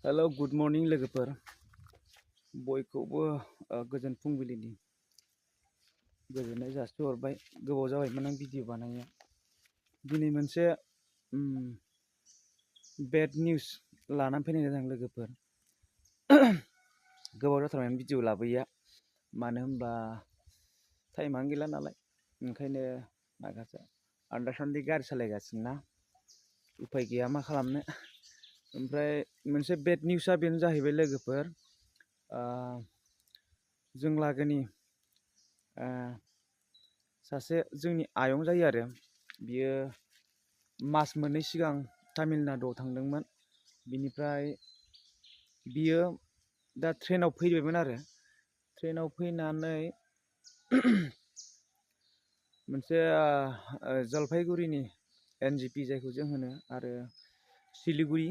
Hello good morning लोगोफोर बयखौबो गोजोन फुंबिलिनि गोजोननाय जासिहरबाय। गोबाव जाबायमोन आं भिडिअ बानायनाया। दिनै मोनसे बेड निउस लानानै फैनाय जादों लोगोफोर। गोबाव जाथारबाय भिडिअ लाबोयैया, मानो होनबा टाइमानो गैला नालाय। ओंखायनो माखासे आन्दासान्दि गारि सालायगासिनो ना, उफाय गैया मा खालामनो। ओमफ्राय मोनसे बेड निउसआ बेनो जाहैबाय लोगोफोर, जों लागोनि सासे जोंनि आयं जायो आरो, बियो मास मोननै सिगां तामिलनाडुआव थांदोंमोन। बिनिफ्राय बियो दा ट्रेनाव फैबायमोन आरो। ट्रेनाव फैनानै मोनसे जलपाइगुरिनि NGP जायखौ जों होनो, आरो सिलिगुरि,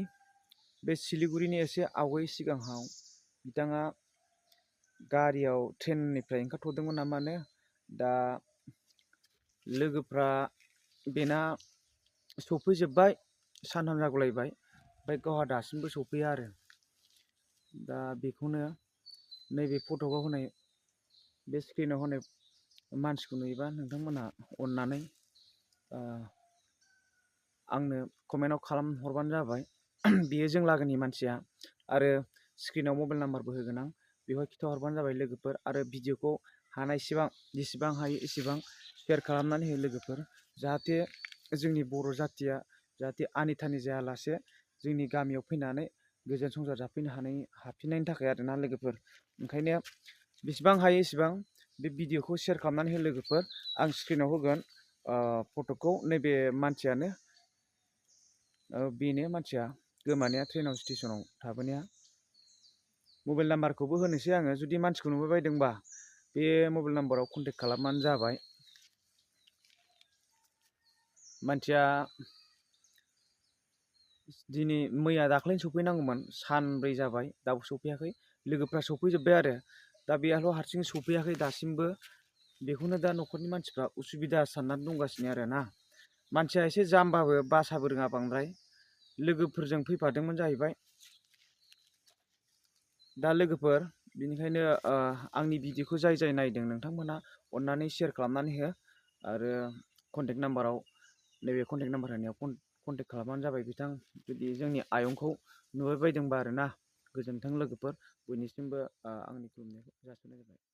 बे सिलिगुरिनि एसे आवगाय सिगाङाव बिथाङा गारियाव ट्रेननिफ्राय ओंखारथ'दोंमोन नामानो। दा लोगोफ्रा बेना सफैजोब्बाय, सानथाम जागुलायबाय, ओमफ्राय गावहा दासिमबो सफैया आरो। दा बेखौनो नैबे फट'आव होनाय बे स्क्रिनाव होनाय मानसिखौ नुयोबा नोंथांमोनहा अननानै आंनो कमेन्टआव खालामहरबानो जाबाय। बियो जों लागोनि मानसिया, आरो स्क्रिनाव मबाइल नाम्बारबो होगोन आं, बेवहाय खिन्थाहरबानो जाबाय लोगोफोर। आरो भिडिअखौ हानायसिबां जेसेबां हायो एसेबां शेयार खालामनानै हो लोगोफोर, जाहाथे जोंनि बर' जाथिया जाहाथे आनि थानि जायालासे जोंनि गामियाव फैनानै गोजोन संसार हाबफिननायनि थाखाय आरोना लोगोफोर। ओंखायनो बेसेबां हायो एसेबां बे भिडिअखौ शेयार खालामनानै हो लोगोफोर। आं स्क्रिनाव होगोन फट'खौ। नैबे मानसियानो, बेनो मानसिया गोमानाया, ट्रेनाव स्टेसनाव थाबोनाया। मबाइल नाम्बारखौबो होनोसै आङो, जुदि मानसिखौ नुबाय बायदोंबा बे मबाइल नाम्बाराव कन्टेक्ट खालामबानो जाबाय। मानसिया दिनै मैया दाख्लैनो सफैनांगौमोन, सानब्रै जाबाय दाबो सफैयाखै। लोगोफ्रा सफैजोब्बाय आरो, दा बेयाल' हारसिं सफैयाखै दासिमबो। बेखौनो दा न'खरनि मानसिफ्रा उसुबिदा साननानै दंगासिनो आरो ना। मानसिया एसे जाम्बाबो, बासाबो रोङा बांद्राय, लोगोफोरजों फैफादोंमोन जाहैबाय। दा लोगोफोर, बेनिखायनो आंनि भिडिअखौ जाय नायदों नोंथांमोना अननानै शेयार खालामनानै हो, आरो कन्टेक्ट नाम्बाराव, नैबे कन्टेक्ट नाम्बार होनायाव कन्टेक्ट खालामबानो जाबाय। बिथां जुदि जोंनि आयंखौ नुबाय बायदोंबा आरो ना। गोजोन्थों लोगोफोर, बयनिसिमबो आंनि खुलुमनायखौ जासिहरनाय जाबाय।